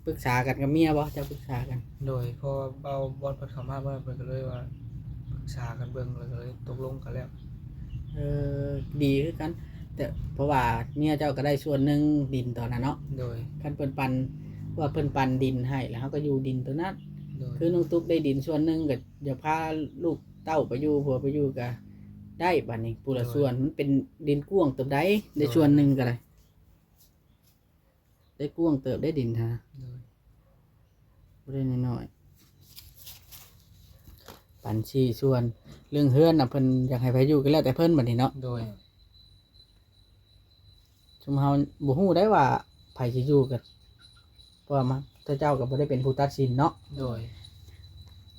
ປຶກສາກັນກັບເມຍບໍ່? ເຈົ້າປຶກສາກັນ? ໂດຍ ເພາະວ່າບ່າວບອນເພິ່ນເຂົ້າມາເບິ່ງ ເພິ່ນກໍເລີຍວ່າປຶກສາກັນເບິ່ງ ແລ້ວກໍເລີຍຕົກລົງກັນແລ້ວ. ເອີ ດີຄືກັນ ແຕ່ເພາະວ່າເມຍເຈົ້າກໍໄດ້ສ່ວນໜຶ່ງດິນຕອນນັ້ນເນາະ. ໂດຍ ຄັນເພິ່ນປັນ ວ່າເພິ່ນປັນດິນໃຫ້ ແລ້ວເຮົາກໍຢູ່ດິນຕົວນັ້ນ. ໂດຍ ຄືນ້ອງຕຸກໄດ້ດິນສ່ວນໜຶ່ງ ກໍຢາກພາລູກເຕົ້າໄປຢູ່ ຜົວໄປຢູ່ກໍໄດ້ ບາດນີ້ຜູ້ລະ ໂດຍ ສ່ວນ ມັນເປັນດິນກວ້າງເຕີບໃດ ໄດ້ ໂດຍ ສ່ວນໜຶ່ງກໍໄດ້ ໄດ້ກວ້າງເຕີບໄດ໋ດິນຫາ. ໂດຍ ບໍ່ໄດ້ນ້ອຍໆ ປັນສີ່ສ່ວນ. ເລື່ອງເຮືອນນະ ເພິ່ນຢາກໃຫ້ໃຜຢູ່ກໍແລ້ວແຕ່ເພິ່ນບັດນີ້ເນາະ. ໂດຍ ຊຸມເຮົາບໍ່ຮູ້ໄດ້ວ່າໃຜຊິຢູ່ກັນ ເພາະວ່າມາ ເຈົ້າກໍບໍ່ໄດ້ເປັນຜູ້ຕັດສິນເນາະ. ໂດຍ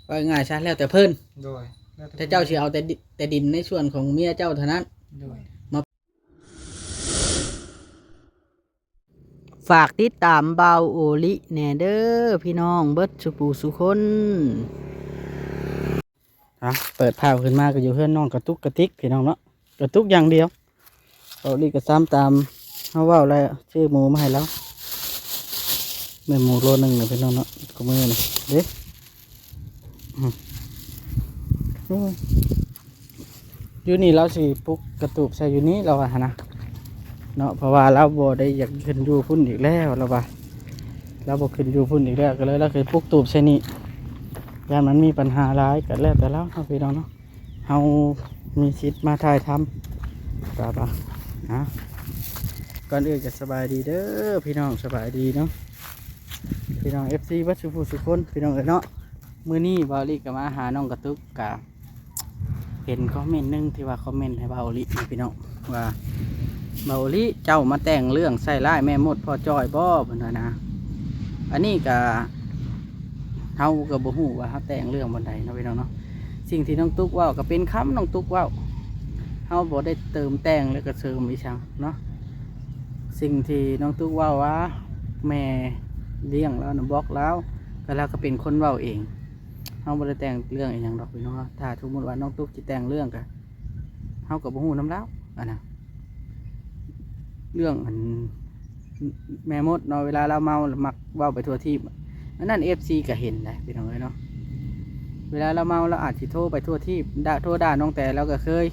ເວົ້າງ່າຍຊະ ແລ້ວແຕ່ເພິ່ນ. ໂດຍ ແລ້ວແຕ່ ແຕ່ເຈົ້າຊິເອົາແຕ່ດິ ແຕ່ດິນໃນສ່ວນຂອງເມຍເຈົ້າເທົ່ານັ້ນ. ໂດຍ ມາ ຝາກຕິດຕາມບ່າວໂອລິແດ່ເດີພີ່ນ້ອງເບິດສູ່ຜູ້ສູ່ຄົນ. ອ່ະ ເປີດພາບຂຶ້ນມາກໍຢູ່ເຮືອນນ້ອງກະຕຸກກະຕິກພີ່ນ້ອງເນາະ ກະຕຸກຢ່າງດຽວ. ເອົາລິກໍຊ້ຳຕາມເຮົາເວົ້າແລ້ວ ຊື້ໝູມາໃຫ້ລາວ ແມ່ນໝູໂລໜຶ່ງນະພີ່ນ້ອງເນາະ ກໍມື້ນີ້ເດ້. ອືມ ໂອ້ຍ ຢູ່ນີ້ລາວຊິປຸກກະຕູບໃສ່ຢູ່ນີ້ ລາວວ່າຫັ້ນນະເນາະ ເພາະວ່າລາວບໍ່ໄດ້ຢາກຂຶ້ນຢູ່ພຸ້ນອີກແລ້ວ ລາວວ່າ ລາວບໍ່ຂຶ້ນຢູ່ພຸ້ນອີກແລ້ວ ກໍເລີຍລາວກໍປຸກຕູບໃສ່ນີ້ ຢ້ານມັນມີບັນຫາຫຼາຍ ກໍແລ້ວແຕ່ລາວເນາະ ພີ່ນ້ອງເນາະ. ເຮົາມີສິດມາຖ່າຍທຳ ກໍວ່າ ອ່ະ ກ່ອນອື່ນກໍສະບາຍດີເດີພີ່ນ້ອງ ສະບາຍດີເນາະ ພີ່ນ້ອງເອັຟຊີເບິດສູ່ຜູ້ສູ່ຄົນ ພີ່ນ້ອງເອີຍເນາະ. ມື້ນີ້ບ່າວລິກໍມາຫານ້ອງກະຕຸກ ກະເຫັນຄອມເມັນໜຶ່ງທີ່ວ່າຄອມເມັນໃຫ້ບ່າວລິ ພີ່ນ້ອງ ວ່າ ບ່າວລິ ເຈົ້າມາແຕ່ງເລື່ອງໃສ່ຮ້າຍແມ່ມົດພໍ່ຈ້ອຍບໍ່? ເພິ່ນວ່ານະ. ອັນນີ້ກະ ເຮົາກໍບໍ່ຮູ້ວ່າເຮົາແຕ່ງເລື່ອງບ່ອນໃດເນາະ ພີ່ນ້ອງເນາະ. ສິ່ງທີ່ນ້ອງຕຸກເວົ້າກໍເປັນຄຳນ້ອງຕຸກເວົ້າ ເຮົາບໍ່ໄດ້ເຕີມແຕ່ງ ແລ້ວກໍເສີມອີ່ຫຍັງເນາະ. ສິ່ງທີ່ນ້ອງຕຸກເວົ້າວ່າ ແມ່ລ້ຽງລາວນະບລັອກລາວ ກໍລາວກໍເປັນຄົນເວົ້າເອງ ເຮົາບໍ່ໄດ້ແຕ່ງເລື່ອງອີ່ຫຍັງດອກ ພີ່ນ້ອງເນາະ. ຖ້າສົມມຸດວ່ານ້ອງຕຸກຊິແຕ່ງເລື່ອງ ກໍ ເຮົາກໍບໍ່ຮູ້ນຳລາວ ອັນນະ ເລື່ອງອັນ ແມ່ມົດເນາະ ເວລາລາວເມົາລະມັກເວົ້າໄປທົ່ວທີບ ອັນນັ້ນເອັຟຊີກໍເຫັນໄດ໋ ພີ່ນ້ອງເອີຍເນາະ. ເວລາລາວເມົາລາວອາດຊິໂທໄປທົ່ວທີບ ດ່າ ໂທດ່ານ້ອງແຕ ລາວກໍເຄີຍ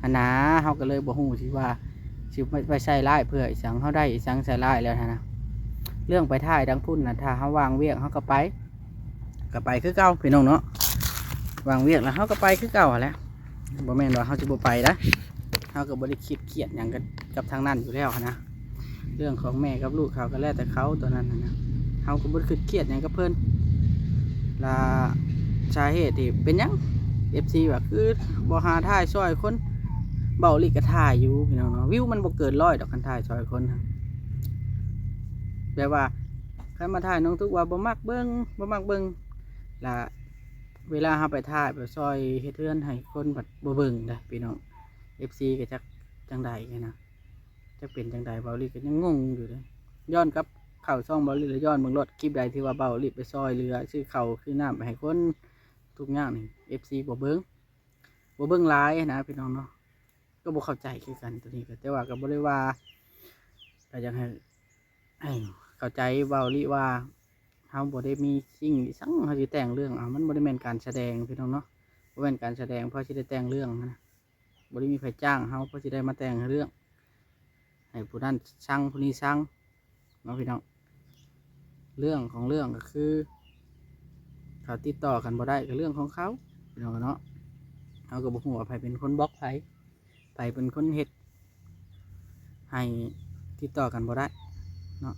ຫັ້ນນາ. ເຮົາກໍເລີຍບໍ່ຮູ້ຊິວ່າຊິໄປ ໄປໃສ່ຮ້າຍເພື່ອອີ່ຫຍັງ ເຮົາໄດ້ອີ່ຫຍັງໃສ່ຮ້າຍແລ້ວຫັ້ນນະ. ເລື່ອງໄປຖ່າຍທາງພຸ້ນນະ ຖ້າເຮົາວ່າງວຽກເຮົາກໍໄປ ກໍໄປຄືເກົ່າ ພີ່ນ້ອງເນາະ. ວ່າງວຽກແລ້ວເຮົາກໍໄປຄືເກົ່າຫັ້ນແຫຼະ ບໍ່ແມ່ນວ່າເຮົາຊິບໍ່ໄປນະ. ເຮົາກໍບໍ່ໄດ້ຄິດຄຽດຫຍັງກັບ ກັບທາງນັ້ນຢູ່ແລ້ວຫັ້ນນະ. ເລື່ອງຂອງແມ່ກັບລູກເຂົາກໍແລ້ວແຕ່ເຂົາ ຕົວນັ້ນຫັ້ນນະ ເຮົາກໍບໍ່ໄດ້ຄິດຄຽດຫຍັງກັບເພິ່ນ. ລະສາເຫດທີ່ເປັນຫຍັງ ເອັຟຊີ ວ່າຄືບໍ່ຫາຖ່າຍຊ່ອຍຄົນ ເບົາຫຼີກກໍຖ່າຍຢູ່ ພີ່ນ້ອງເນາະ. ວິວມັນບໍ່ເກີນຮ້ອຍດອກ ຄັນຖ່າຍຊ່ອຍຄົນນະ. ແບບວ່າ ຄັນມາຖ່າຍນ້ອງຕຸກວ່າບໍ່ມັກເບິ່ງ ບໍ່ມັກເບິ່ງ ລະເວລາເຮົາໄປຖ່າຍໄປຊ່ອຍເຮັດເຮືອນໃຫ້ຄົນ ພັດບໍ່ເບິ່ງເດ້ພີ່ນ້ອງ. ເອັຟຊີ ກໍຈັກຈັ່ງໃດນະ ຈັກເປັນຈັ່ງໃດ ເບົາຫຼີກກໍຍັງງົງຢູ່ເດ້. ຍ້ອນກັບເຂົ້າຊ່ອງເບົາຫຼີກ ລະຍ້ອນເບິ່ງໂລດ ຄລິບໃດທີ່ວ່າເບົາຫຼີກໄປຊ່ອຍເຫຼືອ ຊື້ເຂົ້າຊື້ນ້ຳໄປໃຫ້ຄົນທຸກຍາກນີ້ ເອັຟຊີ ບໍ່ເບິ່ງ ບໍ່ເບິ່ງຫຼາຍນະ ພີ່ນ້ອງເນາະ. ກໍບໍ່ເຂົ້າໃຈຄືກັນໂຕນີ້ ກໍແຕ່ວ່າກໍບໍ່ໄດ້ວ່າ ກໍຢາກໃຫ້ ໃຫ້ເຂົ້າໃຈເບົາຫຼີກວ່າ ເຮົາບໍ່ໄດ້ມີສິ່ງອີ່ສັງ ເຮົາຊິແຕ່ງເລື່ອງເອົາ ມັນບໍ່ໄດ້ແມ່ນການສະແດງ ພີ່ນ້ອງເນາະ. ບໍ່ແມ່ນການສະແດງເພື່ອຊິໄດ້ແຕ່ງເລື່ອງນະ ບໍ່ໄດ້ມີໃຜຈ້າງເຮົາເພື່ອຊິໄດ້ມາແຕ່ງເລື່ອງ ໃຫ້ຜູ້ນັ້ນຊັງຜູ້ນີ້ຊັງ ເນາະ ພີ່ນ້ອງ. ເລື່ອງຂອງເລື່ອງກໍຄື ເຂົາຕິດຕໍ່ກັນບໍ່ໄດ້ກໍເລື່ອງຂອງເຂົາ ພີ່ນ້ອງເນາະ. ເຮົາກໍບໍ່ຮູ້ວ່າໃຜເປັນຄົນບລັອກໃຜ ໃຜເປັນຄົນເຮັດໃຫ້ຕິດຕໍ່ກັນບໍ່ໄດ້ເນາະ.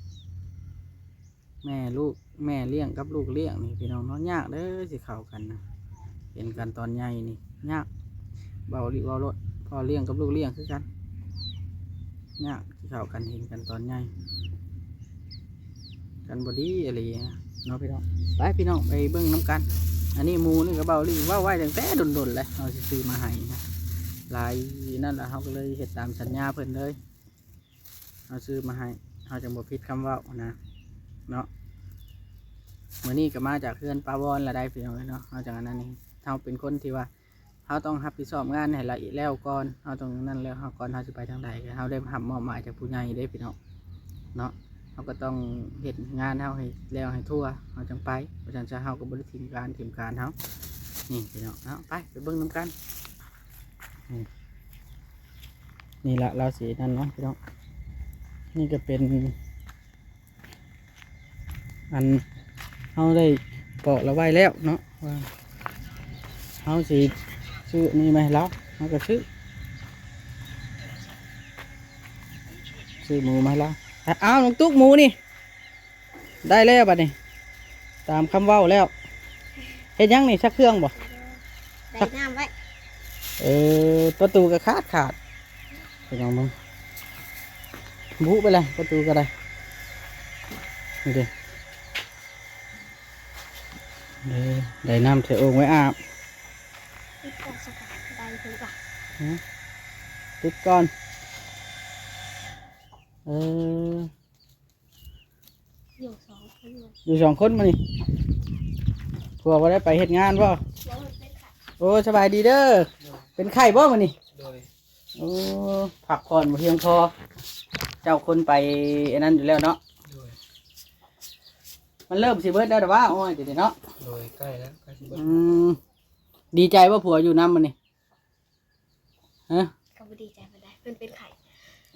ແມ່ລູກ ແມ່ລ້ຽງກັບລູກລ້ຽງນີ້ ພີ່ນ້ອງເນາະ ຍາກເດີຊິເຂົ້າກັນນະ. ເຫັນກັນຕອນໃຫຍ່ນີ້ຍາກ ເວົ້າລິເວົ້າໂລດ ພໍ່ລ້ຽງກັບລູກລ້ຽງຄືກັນ ຍາກຊິເຂົ້າກັນ ເຫັນກັນຕອນໃຫຍ່ ກັນບໍ່ດີອີ່ຫຼີເນາະ ພີ່ນ້ອງ. ໄປ ພີ່ນ້ອງ ໄປເບິ່ງນຳກັນ. ອັນນີ້ໝູນີ້ກໍເບົາຫຼີເວົ້າໄວ້ຕັ້ງແຕ່ດົນໆແລ້ວ ເຮົາຊິຊື້ມາໃຫ້ນະ ຫຼາຍນັ້ນລະ ເຮົາກໍເລີຍເຮັດຕາມສັນຍາເພິ່ນເລີຍ. ເຮົາຊື້ມາໃຫ້ ເຮົາຈັ່ງບໍ່ຜິດຄຳເວົ້ານະເນາະ. ມື້ນີ້ກໍມາຈາກເຮືອນປ້າວອນລະໄດ໋ ພີ່ນ້ອງເອີຍເນາະ. ເຮົາຈັ່ງອັນນັ້ນນີ້ ເຮົາເປັນຄົນທີ່ວ່າ ເຮົາຕ້ອງຮັບຜິດຊອບງານໃຫ້ລະ ແລ້ວກ່ອນ ເຮົາຕ້ອງນັ້ນແລ້ວ ເຮົາກ່ອນເຮົາຊິໄປທາງໃດ ເຮົາໄດ້ຮັບມອບໝາຍຈາກຜູ້ໃຫຍ່ເດ້ ພີ່ນ້ອງເນາະ. ເຮົາກໍຕ້ອງເຮັດງານເຮົາໃຫ້ແລ້ວໃຫ້ທົ່ວ ເຮົາຈັ່ງໄປ. ບໍ່ຊັ້ນຊະເຮົາກໍບໍ່ໄດ້ຖິ້ມການ ຖິ້ມການເຮົາ. ນີ້ພີ່ນ້ອງເນາະ ໄປ ໄປເບິ່ງນຳກັນ. ນີ້ ນີ້ລະລາວຊິນັ້ນເນາະພີ່ນ້ອງ. ນີ້ກໍເປັນ ອັນເຮົາໄດ້ເກາະລະໄວ້ແລ້ວເນາະ ວ່າເຮົາຊິຊື້ອັນນີ້ມາໃຫ້ລາວ ເຮົາກໍຊື້ ຊື້ໝູມາໃຫ້ລາວ. ອ້າວ ນ້ອງຕຸກ ໝູນີ້ ໄດ້ແລ້ວບັດນີ້ ຕາມຄຳເວົ້າແລ້ວ. ເຮັດຫຍັງນີ້ ຊັກເຄື່ອງບໍ່? ໄດ້ນ້ຳໄວ້. ເອີ ປະຕູກໍຂາດຂາດ ໄປລອງເບິ່ງ ບຸໄປເລີຍ ປະຕູກໍໄດ້. ນີ້ເດ້ ເອີ ໄດ້ນ້ຳໃສ່ໂອ່ງໄວ້ອາບ. ປິດກ່ອນ ປິດກ່ອນ. ເອີ ຢູ່ສອງຄົນ ຢູ່ສອງຄົນມື້ນີ້. ຜົວບໍ່ໄດ້ໄປເຮັດງານບໍ່? ໂອ້ ສະບາຍດີເດີ. ໂດຍ. ເປັນໄຂ້ບໍ່ມື້ນີ້? ໂດຍ. ໂອ້ ພັກຜ່ອນບໍ່ພຽງພໍ. ເຈົ້າຄົນໄປອັນນັ້ນຢູ່ແລ້ວເນາະ. ໂດຍ. ມັນເລີ່ມຊິເບິດແລ້ວດາວ່າ ໂອ້ຍ ດຽວນີ້ເນາະ. ໂດຍ ໃກ້ແລ້ວ ໃກ້ຊິເບິດ. ອືມ ດີໃຈບໍ່ຜົວຢູ່ນຳມື້ນີ້? ຮະ? ກໍບໍ່ດີໃຈປານໃດ ເພິ່ນເປັນໄຂ້.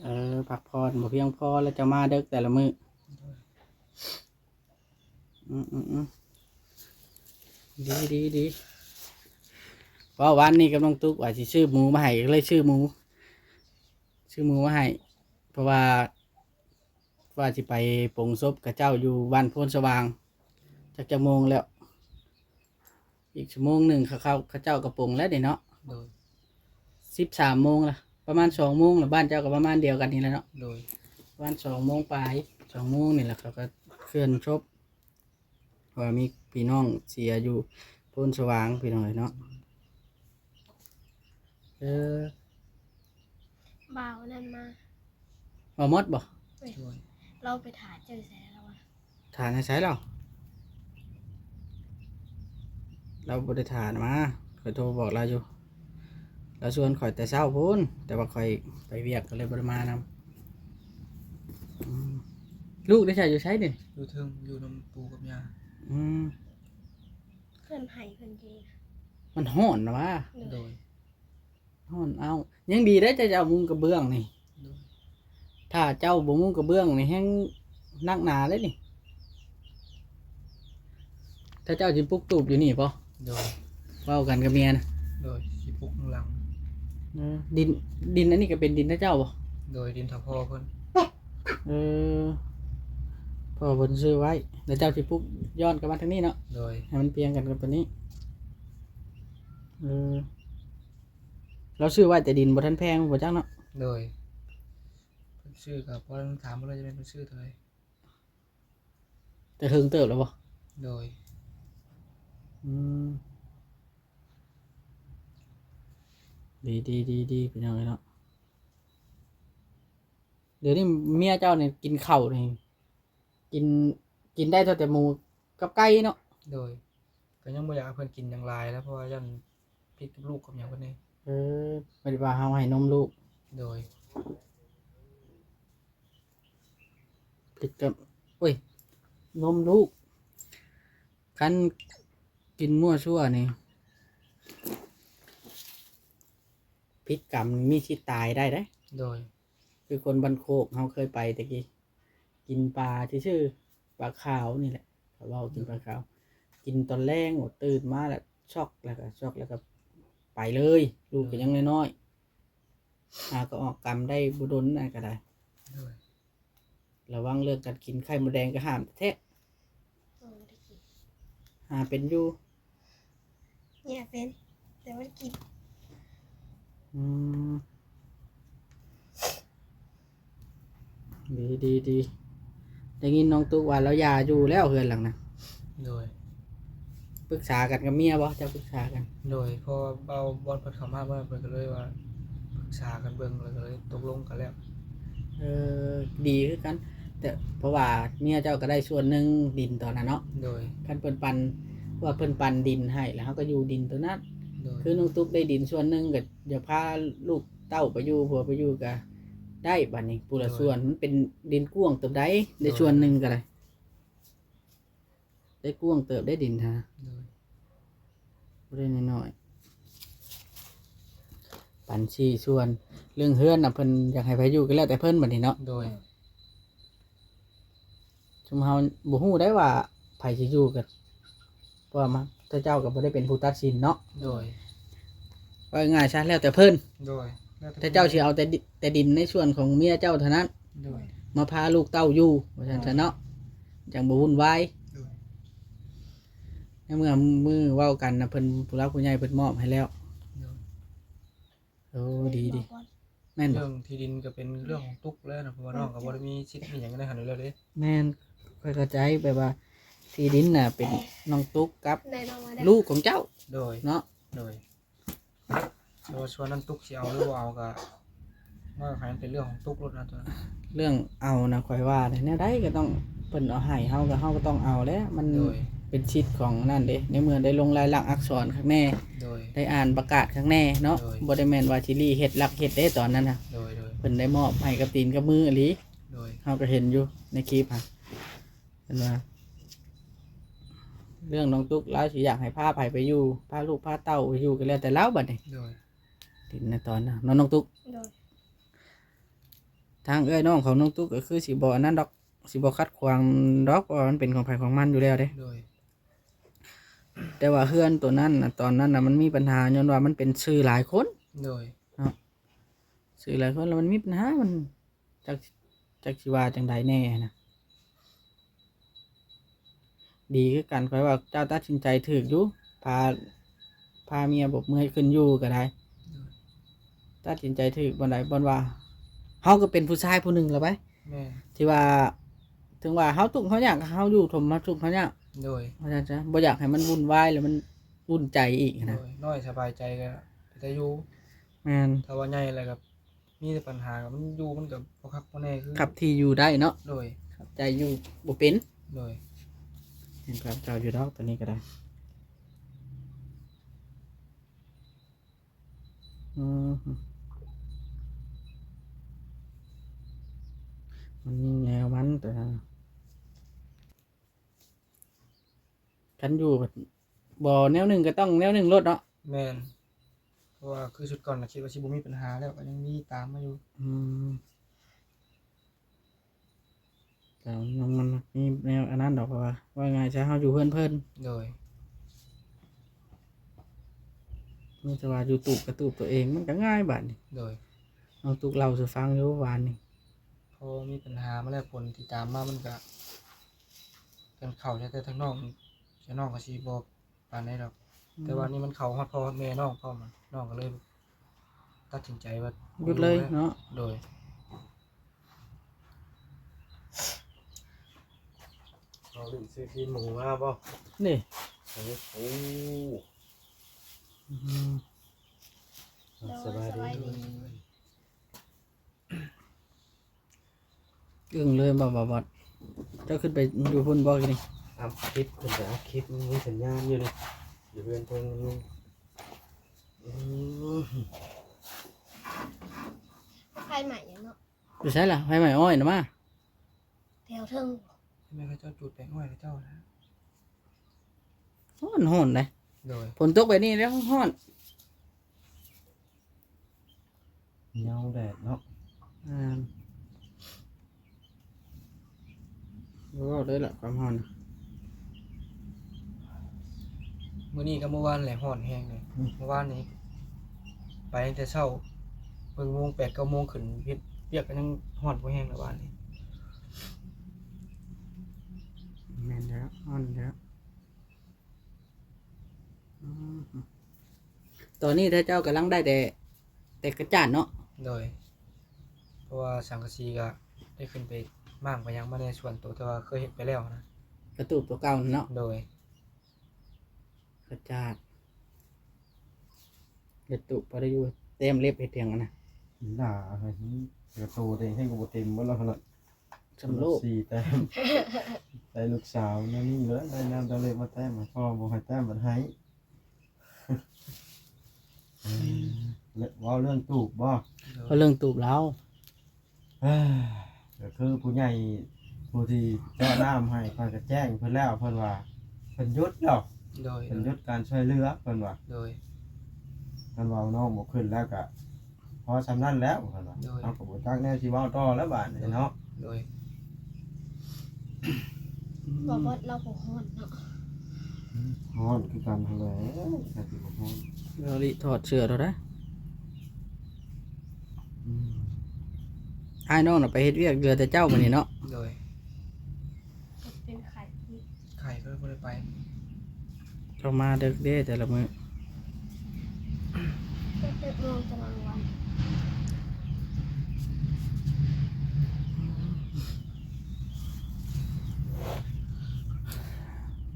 ເອີ ພັກຜ່ອນບໍ່ພຽງພໍ ແລ້ວຈະມາເດິກແຕ່ລະມື້. ອືມໆໆ ດີໆໆ. ເວົ້າວານນີ້ກັບນ້ອງຕຸກວ່າຊິຊື້ໝູມາໃຫ້ ກໍເລີຍຊື້ໝູ ຊື້ໝູມາໃຫ້ ເພາະວ່າ ວ່າຊິໄປປົງສົບເຂົາເຈົ້າຢູ່ບ້ານໂພນສະຫວ່າງ ຈັກ ຈັກໂມງແລ້ວ ອີກຊົ່ວໂມງໜຶ່ງ ເຂົາ ເຂົາ ເຂົາເຈົ້າກໍປົງແລ້ວເດ້ເນາະ. ໂດຍ. ສິບສາມໂມງລະ ປະມານສອງໂມງລະ ບ້ານເຈົ້າກໍປະມານດຽວກັນນີ້ແຫຼະເນາະ. ໂດຍ. ປະມານສອງໂມງປາຍ ສອງໂມງນີ້ລະ ເຂົາກໍເຄື່ອນສົບ ເພາະວ່າມີພີ່ນ້ອງເສຍຢູ່ໂພນສະຫວ່າງ ພີ່ນ້ອງເອີຍເນາະ. ເອີ ບ່າວນັ້ນມາ ບ່າວໝົດບໍ່? ເອີຍ ໂດຍ. ລາວໄປຖ້າເຈີໃສລາວວ່າ ຖ້າໃນໃສລາວ? ລາວບໍ່ໄດ້ຖ້າມາ ຂ້ອຍໂທບອກລາວຢູ່ ລາວຊວນຂ້ອຍແຕ່ເຊົ້າພຸ້ນ ແຕ່ວ່າຂ້ອຍໄປວຽກກໍເລີຍບໍ່ໄດ້ມານຳ. ອືມ ລູກໄດ້ໃສ ຢູ່ໃສນີ້? ຢູ່ເທິງ ຢູ່ນຳປູກັບຍ່າ. ອືມ ເພິ່ນໃຫ້ເພິ່ນເດ ມັນຮ້ອນນະຫວາ. ໂດຍ. ໂດຍ. ຮ້ອນເອົ້າ ຍັງດີເດ້ ເຈົ້າ ເຈົ້າມຸງກະເບື້ອງນີ້. ໂດຍ. ຖ້າເຈົ້າບໍ່ມຸງກະເບື້ອງນີ້ແຮງໜັກໜາເດ້ນີ້. ຖ້າເຈົ້າຊິປຸກຕູບຢູ່ນີ້ບໍ່? ໂດຍ. ເວົ້າກັນກັບເມຍນະ. ໂດຍ. ຊິປຸກຂ້າງຫຼັງ. ເອີ ດິນ ດິນອັນນີ້ກໍເປັນດິນຂອງເຈົ້າບໍ່? ໂດຍ. ດິນເຖົ້າພໍ່ເພິ່ນ. ເອີ ພໍ່ເພິ່ນຊື້ໄວ້ ແລ້ວເຈົ້າຊິປຸກຍ້ອນກັບມາທາງນີ້ເນາະ. ໂດຍ. ໃຫ້ມັນພຽງກັນກັບຕົວນີ້. ເອີ ລາວຊື້ໄວ້ແຕ່ດິນບໍ່ທັນແພງບໍ່ຈັກເນາະ. ໂດຍ. ເພິ່ນຊື້ກໍບໍ່ທັນຖາມເພິ່ນວ່າຈະແມ່ນເພິ່ນຊື້ເທົ່າໃດ ແຕ່ເຖິງເຕີບແລ້ວບໍ່? ໂດຍ. ອືມ ດີໆໆໆ ພີ່ນ້ອງເອີຍເນາະ. ດຽວນີ້ເມຍເຈົ້ານີ້ກິນເຂົ້ານີ້ ກິນ ກິນໄດ້ເທົ່າແຕ່ໝູກັບໄກ່ເນາະ. ໂດຍ. ກໍຍັງບໍ່ຢາກໃຫ້ເພິ່ນກິນຫຍັງຫຼາຍແລ້ວ ເພາະວ່າຢ້ານຜິດກັບລູກກັບຫຍັງເພິ່ນເດ້. ເອີ ບໍ່ໄດ້ວ່າເຮົາໃຫ້ນົມລູກ. ໂດຍ. ຜິດກັບ ໂອ້ຍ ນົມລູກ ຄັນກິນມົ້ວຊົ່ວນີ້ ຜິດກຳ ມີສິດຕາຍໄດ້ເດ້. ໂດຍ. ຄືຄົນບ້ານໂຄກເຮົາເຄີຍໄປແຕ່ກີ້ ກິນປາຊື່ໆ ປາຂາວນີ້ແຫຼະ ເຂົາເວົ້າກິນປາຂາວ ກິນຕອນແລງ ຕື່ນມາແລ້ວຊັອກ ແລ້ວກໍຊັອກ ແລ້ວກໍໄປເລີຍ. ລູກກໍຍັງນ້ອຍໆ ຫາກໍອອກກຳໄດ້ບໍ່ດົນນັ້ນກໍໄດ້. ໂດຍ. ລະວັງເລື່ອງການກິນ ໄຂ່ມົດແດງກໍຫ້າມແທ້. ໂອ້ ບໍ່ໄດ້ກິນ. ຫາເປັນຢູ່? ແຍ່ເປັນ ແຕ່ບໍ່ໄດ້ກິນ. ອືມ ດີໆໆ. ໄດ້ຍິນນ້ອງຕຸກວ່າລາວຢ່າຢູ່ແລ້ວເຮືອນຫຼັງນັ້ນ. ໂດຍ. ປຶກສາກັນກັບເມຍບໍ່? ເຈົ້າປຶກສາກັນ? ໂດຍ. ເພາະວ່າເບົາບອນເພິ່ນເຂົ້າມາເມື່ອ ເພິ່ນກໍເລີຍວ່າປຶກສາກັນເບິ່ງ ແລ້ວກໍເລີຍຕົກລົງກັນແລ້ວ. ເອີ ດີຄືກັນ ແຕ່ເພາະວ່າເມຍເຈົ້າກໍໄດ້ສ່ວນໜຶ່ງດິນຕອນນັ້ນເນາະ. ໂດຍ. ຄັນເພິ່ນປັນ ເພາະວ່າເພິ່ນປັນດິນໃຫ້ ແລ້ວເຮົາກໍຢູ່ດິນຕົວນັ້ນ. ໂດຍ. ຄືນ້ອງຕຸກໄດ້ດິນສ່ວນໜຶ່ງ ກໍຢາກພາລູກເຕົ້າໄປຢູ່ ຜົວໄປຢູ່ ກໍ ໄດ້ ບາດນີ້ຜູ້ລະ ໂດຍ ສ່ວນ ມັນເປັນດິນກວ້າງເຕີບໃດ ໄດ້ ໂດຍ ສ່ວນໜຶ່ງກໍໄດ້ ໄດ້ກວ້າງເຕີບໄດ້ດິນຫັ້ນນະ ໂດຍ ບໍ່ໄດ້ນ້ອຍໆ ປັນສີ່ສ່ວນ. ເລື່ອງເຮືອນນະ ເພິ່ນຢາກໃຫ້ໃຜຢູ່ກໍແລ້ວແຕ່ເພິ່ນ ບາດນີ້ເນາະ ໂດຍ ໂດຍ. ຊຸມເຮົາບໍ່ຮູ້ໄດ້ວ່າໃຜຊິຢູ່ກັນ ເພາະວ່າມາ ເຂົາເຈົ້າກໍບໍ່ໄດ້ເປັນຜູ້ຕັດສິນເນາະ ໂດຍ ເວົ້າງ່າຍຊະ ແລ້ວແຕ່ເພິ່ນ ໂດຍ ແລ້ວແຕ່ ເຂົາເຈົ້າຊິເອົາແຕ່ດິ ແຕ່ດິນໃນສ່ວນຂອງເມຍເຈົ້າເທົ່ານັ້ນ ໂດຍ ມາພາລູກເຕົ້າຢູ່ ວ່າຊັ້ນຊະເນາະ ຈັ່ງບໍ່ວຸ່ນວາຍ ໂດຍ ໃນເມື່ອມື້ເວົ້າກັນນະ ເພິ່ນ ຜູ້ຫຼັກຜູ້ໃຫຍ່ເພິ່ນມອບໃຫ້ແລ້ວ ໂດຍ ໂອ້ ດີໆ ແມ່ນບໍ່? ເລື່ອງທີ່ດິນກໍເປັນເລື່ອງຂອງຕຸກແລ້ວນະ ເພາະວ່ານ້ອງກໍບໍ່ໄດ້ມີສິດມີຫຍັງໃນຫັ້ນຢູ່ແລ້ວເດ້ ແມ່ນ ຂ້ອຍເຂົ້າໃຈ ແບບວ່າທີ່ດິນນະເປັນນ້ອງຕຸກກັບ ແມ່ນບໍ່ວ່າ ລູກຂອງເຈົ້າ ໂດຍ ເນາະ ໂດຍ ແຕ່ວ່າສ່ວນນັ້ນຕຸກຊິເອົາຫຼືບໍ່ເອົາກໍ ມັນໃຫ້ມັນເປັນເລື່ອງຂອງຕຸກໂລດນະ ຕົວນັ້ນ ເລື່ອງເອົານະ ຂ້ອຍວ່າແນວໃດກໍຕ້ອງ ເພິ່ນເອົາໃຫ້ເຮົາກໍ ເຮົາກໍຕ້ອງເອົາແຫຼະ ມັນ ໂດຍ ເປັນສິດຂອງນັ້ນເດ້ ໃນເມື່ອໄດ້ລົງລາຍລັກອັກສອນຄັກແນ່ ໂດຍ ໄດ້ອ່ານປະກາດຄັກແນ່ເນາະ ໂດຍ ບໍ່ໄດ້ແມ່ນວ່າຊິລີ້ເຮັດລັກເຮັດເດ້ຕອນນັ້ນນະ ໂດຍ ໂດຍ ເພິ່ນໄດ້ມອບໃຫ້ກັບຕີນກັບມືອີ່ຫຼີ ໂດຍ ເຮົາກໍເຫັນຢູ່ໃນຄລິບຫັ້ນ ເພິ່ນວ່າ ເລື່ອງນ້ອງຕຸກລາວຊິຢາກໃຫ້ພາໃຜໄປຢູ່ ພາລູກພາເຕົ້າໄປຢູ່ກໍແລ້ວແຕ່ລາວບັດນີ້ ໂດຍ ດິນໃນຕອນນັ້ນເນາະ ນ້ອງຕຸກ ໂດຍ ທາງເອື້ອຍນ້ອງຂອງນ້ອງຕຸກກໍຄືຊິບໍ່ອັນນັ້ນດອກ ຊິບໍ່ຂັດຂວາງດອກ ເພາະວ່າມັນເປັນຂອງໃຜຂອງມັນຢູ່ແລ້ວເດ້ ໂດຍ ແຕ່ວ່າເຮືອນໂຕນັ້ນນະ ຕອນນັ້ນນະມັນມີບັນຫາ ຍ້ອນວ່າມັນເປັນຊື່ຫຼາຍຄົນ ໂດຍ ເນາະ ຊື່ຫຼາຍຄົນແລ້ວມັນມີບັນຫາ ມັນ ຈັກ ຈັກຊິວ່າຈັ່ງໃດແນ່ຫັ້ນນະ ດີຄືກັນ ຂ້ອຍວ່າເຈົ້າຕັດສິນໃຈຖືກຢູ່ ພາ ພາເມຍບົບເມືອຂຶ້ນຢູ່ກໍໄດ້ ໂດຍ ຕັດສິນໃຈຖືກບ່ອນໃດບ່ອນວ່າ ເຮົາກໍເປັນຜູ້ຊາຍຜູ້ໜຶ່ງແລ້ວໄປ ແມ່ນ ທີ່ວ່າ ເຖິງວ່າເຮົາທຸກເຮົາຍາກ ເຮົາຢູ່ທົມເຮົາທຸກເຮົາຍາກ ໂດຍ ວ່າຊັ້ນຊະ ບໍ່ຢາກໃຫ້ມັນວຸ່ນວາຍ ແລ້ວມັນວຸ່ນໃຈອີກຫັ້ນນະ ໂດຍ ນ້ອຍສະບາຍໃຈກໍເປັນຕາຢູ່ ແມ່ນ ຖ້າວ່າໃຫຍ່ແລ້ວກໍ ມີແຕ່ປັນຫາ ມັນຢູ່ມັນກໍບໍ່ຄັກບໍ່ແນ່ຄື ຄັບທີ່ຢູ່ໄດ້ເນາະ ໂດຍ ຄັບໃຈຢູ່ບໍ່ເປັນ ໂດຍ ເຫັນຄວາມເຈົ້າຢູ່ດອກ ຕົວນີ້ກໍໄດ້ ອືມ ມັນມີແນວມັນ ແຕ່ ຄັນຢູ່ ບໍ່ແນວໜຶ່ງກໍຕ້ອງແນວໜຶ່ງໂລດເນາະ ແມ່ນ ເພາະວ່າຄືຊຸດກ່ອນນະ ຄິດວ່າຊິບໍ່ມີປັນຫາແລ້ວ ກໍຍັງມີຕາມມາຢູ່ ອືມ ແຕ່ຍັງມັນມີແນວອັນນັ້ນດອກ ເພາະວ່າ ເວົ້າງ່າຍຊະ ເຮົາຢູ່ເຮືອນເພິ່ນ ໂດຍ ມີແຕ່ວ່າຢູ່ຕູບກະຕູບຕົວເອງ ມັນກໍງ່າຍບາດນີ້ ໂດຍ ນ້ອງຕຸກເລົ່າສູ່ຟັງຢູ່ວານນີ້ ພໍມີປັນຫາມາແລ້ວ ຜົນທີ່ຕາມມາມັນກໍ ຄັນເຂົ້າແຕ່ທາງນ້ອງ ທາງນ້ອງກໍຊິບໍ່ ປານໃດດອກ ອືມ ແຕ່ວ່ານີ້ມັນເຂົ້າຮອດພໍ່ຮອດແມ່ນ້ອງພ້ອມ ນ້ອງກໍເລີຍຕັດສິນໃຈວ່າ ຢຸດເລີຍເນາະ ໂດຍ ເອົາຫຼິ້ນຊື້ຕີນໝູມາບໍ່? ນີ້ ໂອ້ ໂອ້ ອືມ ໂດຍ ສະບາຍດີ ສະບາຍດີ ອຶ້ງເລີຍບໍ່ ບໍ່ບອດ? ເຈົ້າຂຶ້ນໄປຢູ່ພຸ້ນບໍ່ກີ້ນີ້? ອັບຄລິບ ຂຶ້ນໄປອັບຄລິບ ມັນມີສັນຍານຢູ່ນີ້ ຢູ່ເຮືອນເພິ່ນມັນມີ ອືມ ໄຟໄໝ້ຫຍັງເນາະ? ຢູ່ໃສລະ? ໄຟໄໝ້ອ້ອຍນະມາ ແຖວເທິງ ແມ່ນເຂົາເຈົ້າຈູດແປງອ້ອຍເຂົາເຈົ້ານະ ຮ້ອນ ຮ້ອນເດ້ ໂດຍ ຝົນຕົກແບບນີ້ແລ້ວຮ້ອນ. ເຫງົາແດດເນາະ ແມ່ນ ບໍ່ເວົ້າເລີຍລະຄວາມຮ້ອນ ມື້ນີ້ກັບມື້ວານແຫຼະຮ້ອນແຮງເລີຍ ອືມ ມື້ວານນີ້ໄປຕັ້ງແຕ່ເຊົ້າ ເບິ່ງໂມງ ແປດ ເກົ້າໂມງ ຂຶ້ນເຮັດວຽກກໍຍັງຮ້ອນບໍ່ແຮງເລີຍວານນີ້ ແມ່ນແລ້ວ ຮ້ອນແລ້ວ. ອືມ ຕອນນີ້ເຈົ້າກຳລັງໄດ້ແຕ່ ແຕ່ກະຈາດເນາະ? ໂດຍ ເພາະວ່າສັງກະສີກະໄດ້ຂຶ້ນໄປມ້າງໄປຫຍັງມາແດ່ສ່ວນໂຕ ແຕ່ວ່າເຄີຍເຮັດໄປແລ້ວນະ ກະຕູບໂຕເກົ່ານັ້ນເນາະ? ໂດຍ ກະຈາດ ກະຕູບພໍໄດ້ຢູ່ ແຕ້ມເລັບເຮັດຫຍັງຫັ້ນນະ ໜ້າ ກະໂຕແຕ່ງແຮງກໍບໍ່ເຕັມເບິດແລ້ວຫັ້ນນະ. ສຳໂລກ ສີ່ແຕ້ມ ໄດ້ລູກສາວແນວນີ້ເລີຍ ໄດ້ນ້ຳຕາເລັບມາແຕ້ມ ພໍ່ບໍ່ໃຫ້ແຕ້ມບັດໃຫ້ ເອີ ເວົ້າເລື່ອງຕູບບໍ່? ເວົ້າເລື່ອງຕູບລາວ ເອີ ກໍຄືຜູ້ໃຫຍ່ຜູ້ທີ່ເຈາະນ້ຳໃຫ້ ຂ້ອຍກໍແຈ້ງເພິ່ນແລ້ວ ເພິ່ນວ່າເພິ່ນຢຸດແລ້ວ ໂດຍ ເພິ່ນຢຸດການຊ່ວຍເຫຼືອ ເພິ່ນວ່າ ໂດຍ ເພິ່ນວ່ານ້ອງບໍ່ຂຶ້ນແລ້ວກໍພໍສ່ຳນັ້ນແລ້ວ ເພິ່ນວ່າ ໂດຍ ເຮົາກໍບໍ່ຈັກແນວຊິເວົ້າຕໍ່ແລ້ວບາດນີ້ເນາະ ໂດຍ ບໍ່ ບໍ່ ລາວບໍ່ຮ້ອນເນາະ ຮ້ອນຄືກັນຫັ້ນແຫຼະ ໃຜຊິບໍ່ຮ້ອນ ລາວລິຖອດເສື້ອໂລດນະ ອືມ ອ້າຍນ້ອງນະໄປເຮັດວຽກ ເຫຼືອແຕ່ເຈົ້າມື້ນີ້ເນາະ ໂດຍ ເປັນໄຂ້ອີກ ໄຂ້ກໍເລີຍບໍ່ໄດ້ໄປ ເຈົ້າມາເດິກເດ້ແຕ່ລະມື້ ເຈັດໂມງຕອນກາງວັນ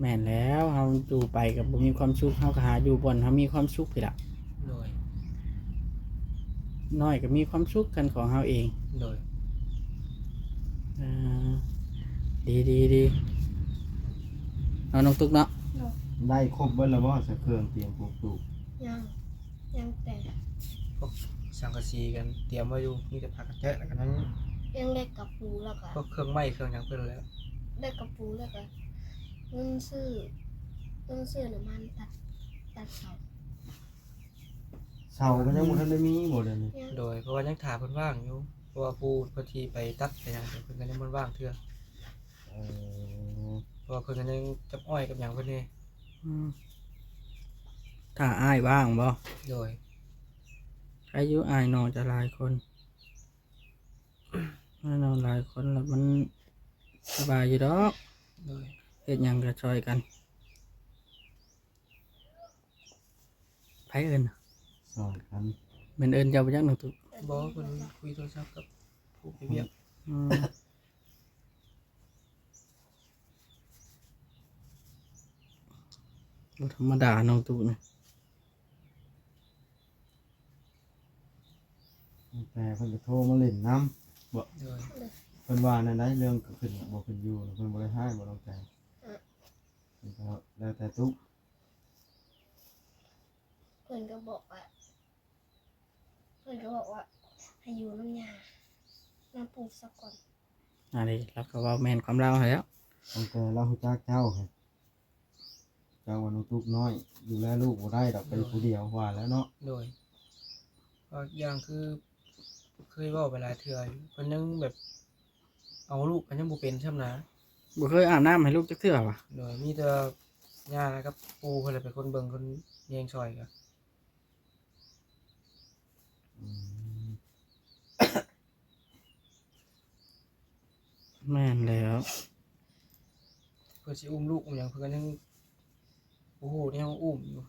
ແມ່ນແລ້ວ ເຮົາຢູ່ໄປກໍບໍ່ມີຄວາມສຸກ ເຮົາກໍຫາຢູ່ບ່ອນເຮົາມີຄວາມສຸກພີ້ລະ ໂດຍ ນ້ອຍກໍມີຄວາມສຸກຄັນຂອງເຮົາເອງ ໂດຍ ເອີ ດີໆໆ ເນາະ ນ້ອງຕຸກເນາະ ໂດຍ ໄດ້ຄົບເບິດແລ້ວບໍ່ ໃສ່ເຄື່ອງຕຽມປຸກຕູກ ຍັງ ຍັງແຕ່ ພວກສັງກະສີກັນຕຽມໄວ້ຢູ່ ມີແຕ່ຜ້າກະເຈາະ ແລ້ວກໍຍັງ ຍັງໄດ້ກະປູ ແລ້ວກໍ ພວກເຄື່ອງໄມ້ເຄື່ອງຫຍັງເພິ່ນແລ້ວ ໄດ້ກະປູ ແລ້ວກໍເງິນຊື້ ເງິນຊື້ນ້ຳມັນຕັດ ຕັດເສົາ ເສົາກໍຍັງບໍ່ທັນໄດ້ມີບໍ່ດຽວນີ້ ຍັງ ໂດຍ ເພາະວ່າຍັງຖ້າເພິ່ນວ່າງຢູ່ ເພາະວ່າຜູ້ເພິ່ນຊິໄປຕັດໄປຫຍັງ ເພິ່ນກໍຍັງບໍ່ວ່າງເທື່ອ ເອີ ເພາະວ່າເພິ່ນກໍຍັງຈັບອ້ອຍກັບຫຍັງເພິ່ນແດ່ ອືມ ຖ້າອ້າຍວ່າງບໍ່ ໂດຍ ອາຍຸອ້າຍນ້ອງຈະຫຼາຍຄົນ ອ້າຍນ້ອງຫຼາຍຄົນລະມັນສະບາຍຢູ່ດອກ ໂດຍ ເຮັດຫຍັງກໍຊ່ອຍກັນ ໃຜເອີ້ນ ຊ່ອຍກັນ ແມ່ນເອີ້ນເຈົ້າບໍ່ຈັກນ້ອງຕຸກ ບໍ່ ເພິ່ນຄຸຍໂທລະສັບກັບຜູ້ໄປວຽກ ອືມ ບໍ່ທຳມະດານ້ອງຕຸກນະ ແຕ່ເພິ່ນກໍໂທມາຫຼິ້ນນຳບໍ່ ໂດຍ ເພິ່ນວ່າແນວໃດ ເລື່ອງຂຶ້ນບໍ່ຂຶ້ນຢູ່ ເພິ່ນບໍ່ໄດ້ຮ້າຍບໍ່ນ້ອງແຕ ເອີ ເພິ່ນກໍແລ້ວແຕ່ຕຸກ ເພິ່ນກໍບອກວ່າ ເພິ່ນກໍບອກວ່າໃຫ້ຢູ່ນຳຍ່າ ນຳປູ່ສາກ່ອນ ອັນນີ້ລາວກໍເວົ້າແມ່ນຄວາມລາວຫັ້ນແຫຼ້ວ ຕັ້ງແຕ່ລາວຮູ້ຈັກເຈົ້າ ເຈົ້າວ່ານ້ອງຕຸກນ້ອຍ ດູແລລູກບໍ່ໄດ້ດອກ ໄປຜູ້ດຽວ ວ່າແລ້ວເນາະ ໂດຍ ກໍຢ່າງຄືເຄີຍເວົ້າໄປຫຼາຍເທື່ອ ເພິ່ນຍັງແບບ ເອົາລູກກໍຍັງບໍ່ເປັນຊ້ຳນະ ບໍ່ເຄີຍອາບນ້ຳໃຫ້ລູກຈັກເທື່ອຫວາ ໂດຍ ມີແຕ່ຍ່າກັບປູ່ເພິ່ນແຫຼະເປັນຄົນເບິ່ງຄົນແຍງຊ່ອຍກໍ ອືມ ແມ່ນແລ້ວ ເພິ່ນຊິອຸ້ມລູກອຸ້ມຫຍັງ ເພິ່ນກໍຍັງບໍ່ຮູ້ແນວອຸ້ມຢູ່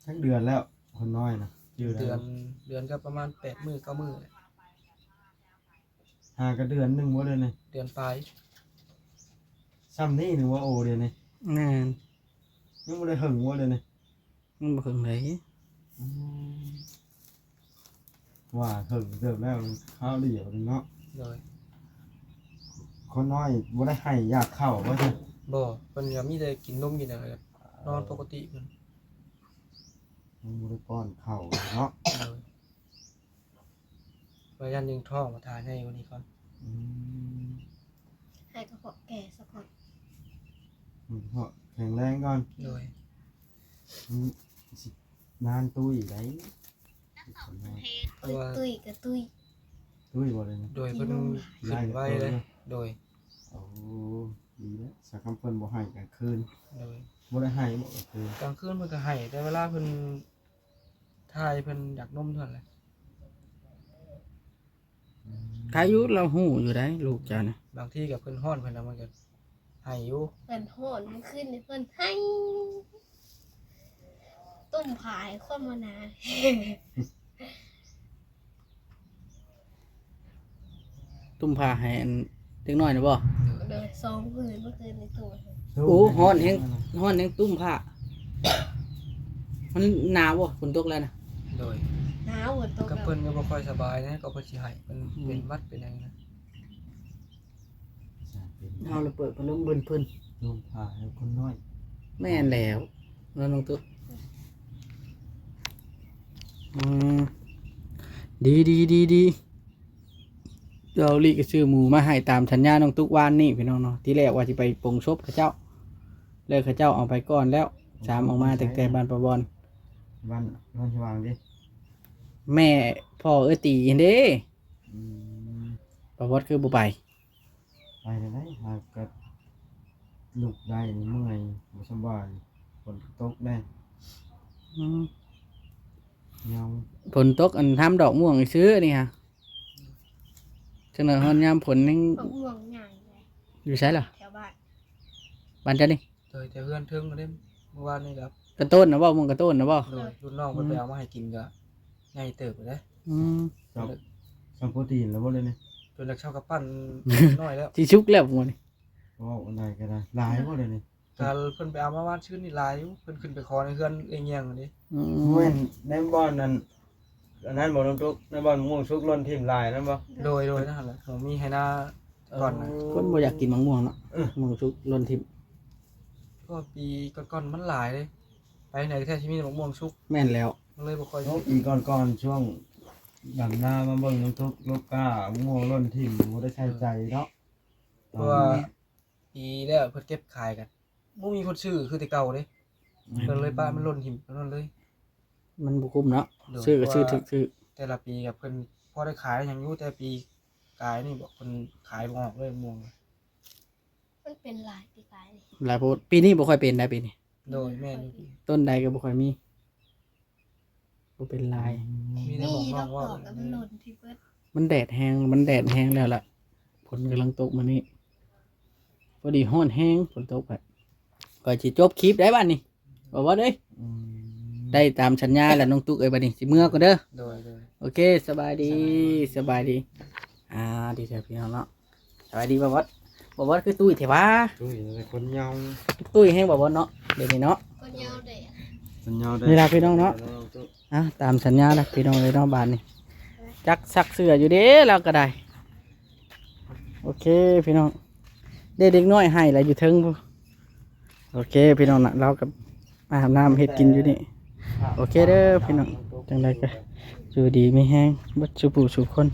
ຈັກເດືອນແລ້ວ ຄົນນ້ອຍນະ ຈື່ໄດ້ ເດືອນ ເດືອນກໍປະມານແປດມື້ ເກົ້າມື້ແຫຼະ ຫາກະເດືອນໜຶ່ງບໍ່ດຽວນີ້ ເດືອນປາຍ ຊ່ຳນີ້ໜຶ່ງວ່າໂອດຽວນີ້ ແມ່ນ ຍັງບໍ່ໄດ້ເຫິງບໍ່ດຽວນີ້ ຍັງບໍ່ເຫິງໃດ ອືມ ວ່າເຫິງເຕີບແລ້ວ ຄາວດຽວໜຶ່ງເນາະ ໂດຍ ຄົນນ້ອຍບໍ່ໄດ້ໄຫ້ຢາກເຂົ້າບໍ່ຊັ້ນ ບໍ່ ເພິ່ນກໍມີແຕ່ກິນນົມກິນຫຍັງ ນອນປົກກະຕິເພິ່ນ ຍັງບໍ່ໄດ້ປ້ອນເຂົ້າເນາະ ໂດຍ ວ່າຢ້ານຍິງທ້ອງວ່າຖ້າໃຫຍ່ກວ່ານີ້ກ່ອນ ອືມ ໃຫ້ກະເພາະແກ່ສາກ່ອນ ໃຫ້ກະເພາະແຂງແຮງກ່ອນ ໂດຍ ອືມ ຊິນານຕຸ້ຍໄດ ເພາະວ່າ ຕຸ້ຍກະຕຸ້ຍ ຕຸ້ຍບໍ່ໄດ້ ໂດຍ ເພິ່ນຂຶ້ນໄວເລີຍ ໂດຍ ໂອ້ ດີແລ້ວ ສາຄຳເພິ່ນບໍ່ໄຫ້ກາງຄືນ ໂດຍ ບໍ່ໄດ້ໄຫ້ບໍ່ກາງຄືນ ກາງຄືນເພິ່ນກະໄຫ້ ແຕ່ເວລາເພິ່ນຖ່າຍ ເພິ່ນຢາກນົມເທົ່ານັ້ນແຫຼະ ອືມ ໃຄຢູ່ ລາວຮູ້ຢູ່ໃດ໋ ລູກເຈົ້ານະ ບາງທີກໍເພິ່ນຮ້ອນ ເພິ່ນນະ ມັນກໍໄຫ້ຢູ່ ເພິ່ນຮ້ອນ ມື້ຄືນນີ້ເພິ່ນໄຫ້ ຕຸ້ມຜ້າໃຫ້ຄົນມາໜາ ຕຸ້ມຜ້າໃຫ້ອັນເດັກນ້ອຍນະບໍ່ ໂດຍ ສອງຜືນ ມື້ຄືນນີ້ຕຸ້ມ ໂອ້ ຮ້ອນແຮງ ຮ້ອນແຮງຕຸ້ມຜ້າ ມັນໜາວບໍ່ ຝົນຕົກແລ້ວນະ ໂດຍ ໜາວ ຝົນຕົກ ກໍເພິ່ນກໍບໍ່ຄ່ອຍສະບາຍນະ ກໍເພິ່ນຊິໄຫ້ ເພິ່ນ ອືມ ເປັນຫວັດເປັນຫຍັງນະ ເຮົາລະເປີດພັດລົມບຶນເພິ່ນ ນຸ່ງຜ້າໃຫ້ຄົນນ້ອຍ ແມ່ນແລ້ວ ນ້ອງຕຸກ ອືມ ດີໆໆໆ ເຮົາລີກະຊື້ໝູມາໃຫ້ຕາມສັນຍານ້ອງຕຸກວານນີ້ພີ່ນ້ອງເນາະ. ທີແລກວ່າຊິໄປປົງສົບເຂົາເຈົ້າ ແລ້ວເຂົາເຈົ້າເອົາໄປກ່ອນແລ້ວ. ສາມອອກມາຕັ້ງແຕ່ບ້ານປາບອນ ບ້ານ ບ້ານສະຫວ່າງຕິ ແມ່ພໍ່ເອື້ອຍຕີຫັ້ນເດ້. ອືມ ປາບອດຄືບໍ່ໄປ? ໄປແລ້ວ ຫາກະລຸກໄດ້ ເມື່ອຍ ບໍ່ສະບາຍ ຝົນຕົກແດ່. ອືມ ຍາມ ຝົນຕົກ ອັນ ທຳດອກມ່ວງຊື່ນີ້ຫາ ຈັ່ງໜ້ອຍຮອດຍາມຝົນຍັງ ໝາກມ່ວງໃຫຍ່ເລີຍ. ຢູ່ໃສລະ? ແຖວບ້ານ ບ້ານເຈົ້ານີ້? ໂດຍ ແຕ່ເຮືອນເທິງເດ້ ມື້ວານນີ້ແຫຼະ. ກະໂຕນນະບໍ່? ມ່ວງກະໂຕນນະບໍ່? ໂດຍ ລຸ້ນນ້ອງເພິ່ນ ໂດຍ ໄປເອົາມາໃຫ້ກິນກະໃຫຍ່ເຕີບແລ້ວ. ອືມ ສັງໂປຣຕີນແລ້ວບໍ່ເດນີ້? ຈົນຈະເຂົ້າກັບປັ້ນນ້ອຍແລ້ວ ຊິສຸກແລ້ວໝູນີ້. ເວົ້າອັນໃດກະໄດ້ ຫຼາຍບໍ່ເດນີ້? ກະເພິ່ນໄປເອົາມາວານຊືນນີ້ຫຼາຍຢູ່ ເພິ່ນຂຶ້ນໄປຂໍໃນເຮືອນເອື້ອຍຍ່ຽງເດ້. ອືມ ແມ່ນໃນບ່ອນນັ້ນ ອັນນັ້ນບໍ່ ນ້ອງຕຸກ ໃນບ່ອນໝາກມ່ວງສຸກຫຼົ່ນຖິ້ມຫຼາຍນັ້ນບໍ່? ໂດຍ ໂດຍ ນັ້ນແຫຼະ ໝ່ອງມີໄຮ່ນາກ່ອນນະ. ເອີ ຄົນບໍ່ຢາກກິນໝາກມ່ວງເນາະ ເອີ ໝາກມ່ວງສຸກຫຼົ່ນຖິ້ມ. ເພາະວ່າປີກ່ອນໆມັນຫຼາຍເດ້ ໄປທາງໃດກະແທບຊິມີແຕ່ໝາກມ່ວງສຸກ. ແມ່ນແລ້ວ ມັນເລີຍບໍ່ຄ່ອຍ ໂອ້ ປີກ່ອນໆ ຊ່ວງດຳນາມາເບິ່ງນ້ອງຕຸກ ລູກກ້າ ໝາກມ່ວງຫຼົ່ນຖິ້ມ ບໍ່ໄດ້ໃສ່ໃຈເນາະ. ເອີ ເພາະວ່າ ຕອນນັ້ນ ປີແລ້ວເພິ່ນເກັບຂາຍກະບໍ່ມີຄົນຊື້ຄືແຕ່ເກົ່າເດ້. ອືມ ເພິ່ນເລີຍປະມັນຫຼົ່ນຖິ້ມເທົ່ານັ້ນເລີຍ ມັນບໍ່ຄຸ້ມເນາະ. ໂດຍ ຊື້ກະຊື້ຖືກໆ ແຕ່ລະປີກະເພິ່ນພໍໄດ້ຂາຍຫຍັງຢູ່ ແຕ່ປີກາຍນີ້ບໍ່ ເພິ່ນຂາຍບໍ່ອອກເລີຍໝາກມ່ວງ. ມັນເປັນຫຼາຍປີກາຍນີ້ ຫຼາຍໂພດ. ປີນີ້ບໍ່ຄ່ອຍເປັນໄດ໋ ປີນີ້. ໂດຍ ແມ່ນຢູ່ ຕົ້ນໃດກະບໍ່ຄ່ອຍມີ ບໍ່ເປັນຫຼາຍ. ອືມ ມີແຕ່ບອກນ້ອງເວົ້າ ມັນແດດແຮງ ມັນແດດແຮງແລ້ວລະ ຝົນກຳລັງຕົກມື້ນີ້ ພໍດີຮ້ອນແຮງ ຝົນຕົກ. ຂ້ອຍຊິຈົບຄລິບໄດ໋ບາດນີ້ ບໍ່ວ່າເດ້. ອືມ ໄດ້ຕາມສັນຍາແລ້ວນ້ອງຕຸກເອີຍ ບາດນີ້ຊິເມືອກ່ອນເດີ. ໂດຍ ໂດຍ ໂອເຄ ສະບາຍດີ ສະບາຍດີ ສະບາຍດີ. ອ່າ ດີແທ້ພີ່ນ້ອງເນາະ. ສະບາຍດີບ່າວບອດ. ບ່າວບອດຄືຕຸ້ຍແທ້ຫວາ? ຕຸ້ຍແຕ່ຄົນເຍົາ ຕຸ້ຍແຮງບ່າວບອດເນາະ ດຽວນີ້ເນາະ ຄົນເຍົາແດ່ ຄົນເຍົາແດ່. ນີ້ລະພີ່ນ້ອງເນາະ ອ່າ ຕາມສັນຍາລະພີ່ນ້ອງເອີຍເນາະ ບາດນີ້ ຈັກຊັກເສື້ອຢູ່ເດ້ລາວກະໄດ້. ໂອເຄພີ່ນ້ອງ ເດັກນ້ອຍໄຫ້ລະຢູ່ເທິງພຸ້ນ. ໂອເຄພີ່ນ້ອງນະ ລາວກະອາບນ້ຳເຮັດກິນຢູ່ນີ້. ໂອເຄເດີພີ່ນ້ອງ ຈັ່ງໃດກະຢູ່ດີມີແຮງເບິດສູ່ຜູ້ສູ່ຄົນ.